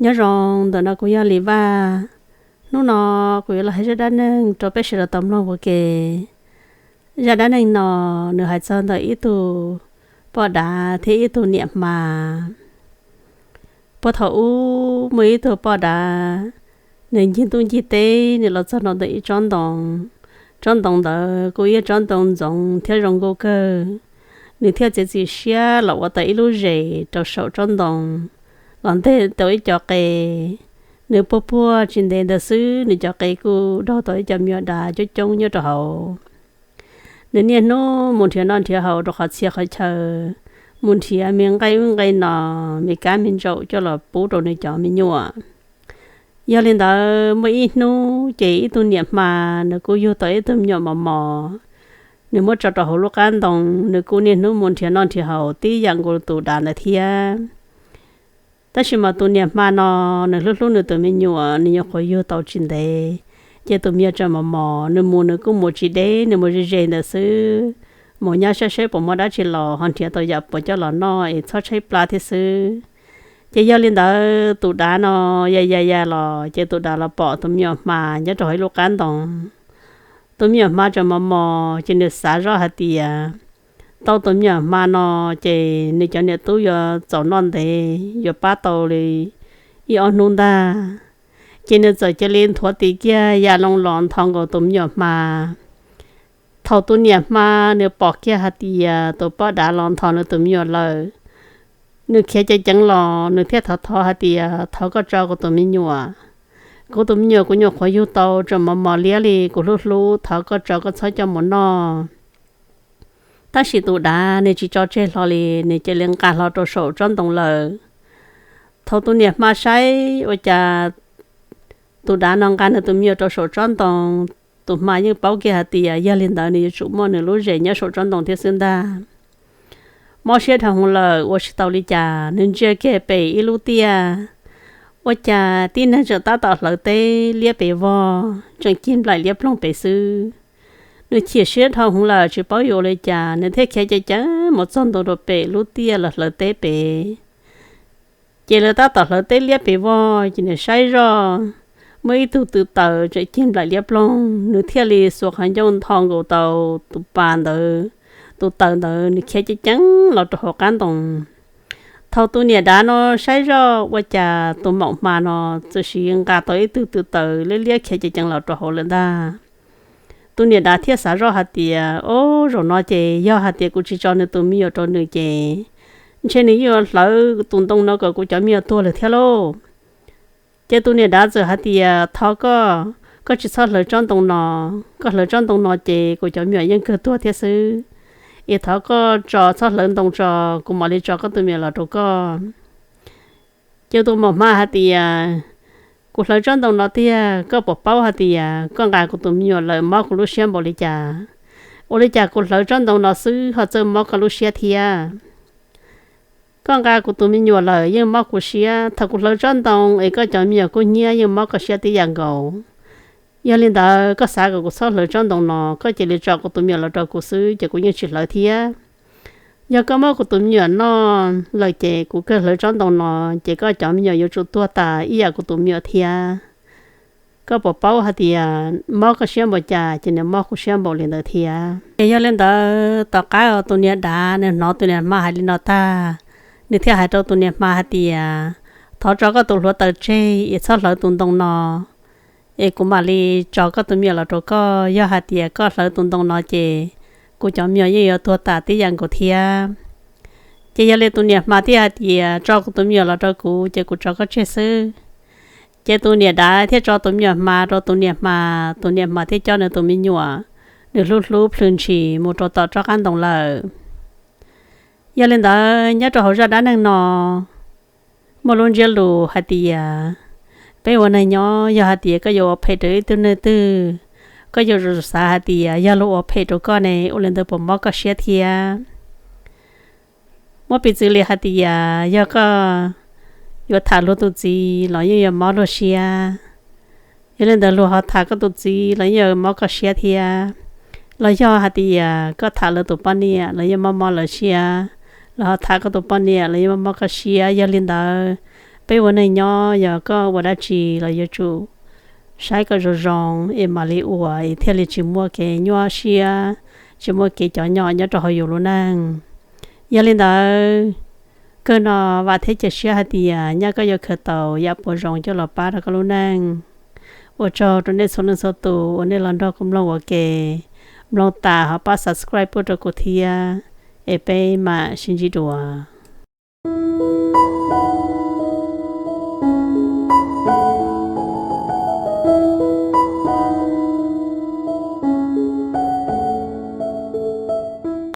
Nyob zoo, ntawm no kuv yog Lis Vaj. Hnub no kuv yuav los hais zaj dab neeg rau peb sawv daws tau mloog ua ke. Zaj dab neeg no nws hais txog ntawm ib tug poj dav thiab ib tug niam hma. Puag thaum ub muaj ib tug poj dav, nws ncig ntuj ncig teb, nws los txog nram ntawm ib tsob ntoo. Tsob ntoo ntawd kuj yog tsob ntoo ntxoov thiab zoo nkauj kawg. Nws thiaj txiav txim siab los ua tau ib lub zes rau saum tsob ntoo, los nteg tau ib co qe. Nws puag puag tsis ntev ntawd xwb, nws cov qe kuj daug tau ib co me nyuam dav coob coob nyob rau hauv. Nws niaj hnub mus nrhiav noj nrhiav haus rau qhov txhia qhov chaw, mus nrhiav me nqaij ub nqaij no, me kab me ntsaum coj los pub rau nws cov me nyuam. Yog li ntawd, muaj ib hnub ces ib tug niam hma, nws kuj yug tau ib tug me nyuam mos mos, nws muab tso rau hauv lub qab ntoo. Nws kuj niaj hnub mus nrhiav noj nrhiav haus tib yam nkaus tus dav ntawd thiab. Tab sis mas tus niam hma no, nws hlub hlub nws tus me nyuam, nws nyuam qhuav yug tau tsis ntev, ces tus me nyuam tseem mos mos, nws mus nws kuj mus tsis deb, nws mus ze ze ntawd xwb, mus nyob saib saib puas muaj dab tsi los ho nrhiav tau yam puas coj los noj es txhob tshaib plab thiab xwb. Ces yog li ntawd, tus dav no ya ya ya los, ces tus dav los pom tus me nyuam hma nyob rau hauv ib lub qab ntoo. Tus me nyuam hma tseem mos mos, ces nws xav zoj hais tias, tau tus me nyuam hma no, ces nws cov niam tub yuav txaus noj ntev, yuav pab tau li ib ob hnub ntag. Ces nws txawm cia li nthuav tis kiag ya loo los nthos nkaus tus me nyuam hma. Thaum tus niam hma nws pom kiag hais tias tus poj dav los nthos nws tus me nyuam lawm, nws khiav ceev ceev los, nws thiaj thov thov hais tias, thov koj tso kuv tus me nyuam. Kuv tus me nyuam kuv nyuam qhuav yug tau, tseem mos mos liab li, kuv hlub hlub, thov koj tso, koj txhob coj mus noj. Tab sis tus dav nws tsis tso tseg hlo li, nws cia li nqa hlo rau saum tsob ntoo lawm. Thaum tus niam hma saib ua cas tus dav no nqa nws tus me nyuam rau saum tsob ntoo, tus hma yeej paub kiag hais tias yog li ntawd nws yuav tsum muaj nws lub zes nyob saum tsob ntoo thiab xwb ntag. Mob siab dhau hwv lawm ua tsis tau li cas, nws ntsia kiag pem ib lub tiaj, ua cas tib neeg tseem tab tom hlawv teb liab pes vog, tseem cig nplaim liab ploog pem xwb. Nws chim siab dhau hwv lawm tsis paub yuav ua li cas, nws thiaj khiav ceev ceev mus txog ntua rau pem lub tiaj los hlawv teb pem. Ces lawv tab tom hlawv teb liab pes vog, ces nws saib zoj, muaj ib tug tw taws tseem cig nplaim liab ploog, nws thiaj li xuas qhov ncauj ntho nkaus tau tus pas ntawd, tus taws ntawd, nws khiav ceev ceev los rau hauv qab ntoo. Thaum tus niam dav no saib zoj ua cas tus maum hma no txawm sis nqa tau ib tug tw taws liab liab khiav ceev ceev los rau hauv lawm ntag. Tus niam dav thiaj xav zoj hais tias, o, zaum no ces yog hais tias kuv tsis tso nws tus me nyuam rau nws ces ntshe nws yeej yuav hlawv tus ntoo no kom kuv cov me nyuam tuag lawm thiab lauj. Ces tus niam dav txawm hais tias, thov koj, koj tsis txhob hlawv tsob ntoo no, koj hlawv tsob ntoo no ces kuv cov me nyuam yeej kawg tuag thiab xwb. Es thov koj tso, txhob hlawv ntoo tso, kuv mam li tso koj tus me nyuam los rau koj. Ces tus maum hma hais tias, kuv hlawv tsob ntoo no tiag, koj puas paub hais tias koj nqa kuv tus me nyuam lawm mob kuv lub siab npaum li cas? Ua li cas kuv hlawv tsob ntoo no xwb ho txawj mob koj lub siab thiab? Koj nqa kuv tus me nyuam lawm yeej mob kuv siab, thaum kuv hlawv tsob ntoo es koj cov me nyuam kub hnyiab yeej mob koj siab tib yam nkaus. Yog li ntawd koj xav kom kuv txhob hlawv tsob ntoo no, koj cia li tso kuv tus me nyuam los rau kuv xwb ces kuv yeej tsis hlawv thiab. Yog koj muab kuv tus me nyuam noj lawm ces kuv kawg hlawv tsob ntoo no, ces koj cov me nyuam yuav tsum tuag tas ib yam kuv tus me nyuam thiab. Koj puas paub hais tias mob koj siab npaum cas ces nws mob kuv siab npaum li ntawd thiab. Ces yog li ntawd tom qab uas tus niam dav nws hnov tus niam hma hais li no tag, nws thiaj hais rau tus niam hma hais tias, thov tso koj tus hluav taws tseg es txhob hlawv tus ntoo no, es kuv mam li tso koj tus me nyuam los rau koj. Yog hais tias koj hlawv tus ntoo no ces kuv cov me nyuam yeej yuav tuag tas tib yam nkaus thiab. Ces yog li tus niam hma thiaj hais tias, tso kuv tus me nyuam los rau kuv ces kuv tso koj tseg xwb. Ces tus niam dav thiaj tso tus me nyuam hma rau tus niam hma, tus niam hma thiaj coj nws tus me nyuam, nws hlub hlub plhws ntshis mus rau tom tsob qab ntoo lawm. Yog li ntawd nyob rau hauv zaj dab neeg no muaj lub ntsiab lus hais tias, peb ua neeg nyob yog hais tias koj yuav ua phem rau ib tug neeg twg, koj yuav tsum xav hais tias yog luag ua phem rau koj ne, ua li ntawd puas mob koj siab thiab. Muab piv txwv li hais tias yog koj yuav tham luag tus txiv los yeej yuav mob luag siab. Yog li ntawd luag ho tham koj tus txiv los yeej yuav mob koj siab thiab. Los yog hais tias koj tham lawv tus poj niam los yeej mob mob lawv siab, los ho tham koj tus poj niam los yeej mob mob koj siab. Yog li ntawd Peb ua neej nyob yog koj ua dab tsi los yuav tsum saib kom zoo zoo es mam li ua es thiaj li tsis muaj kev nyuaj siab, tsis muaj kev cov nyom nyob rau hauv yus lub neej. Yog li ntawd, kawg no vam thiab cia siab hais tias nyaj koj yuav khaws tau yam puas zoo coj los pab rau koj lub neej. Ua tsaug rau nej txhua leej txhua tus uas nej los nrog kuv mloog ua ke. Mloog tas ho pab subscribe pub rau kuv thiab, es peb mam sib ntsib dua.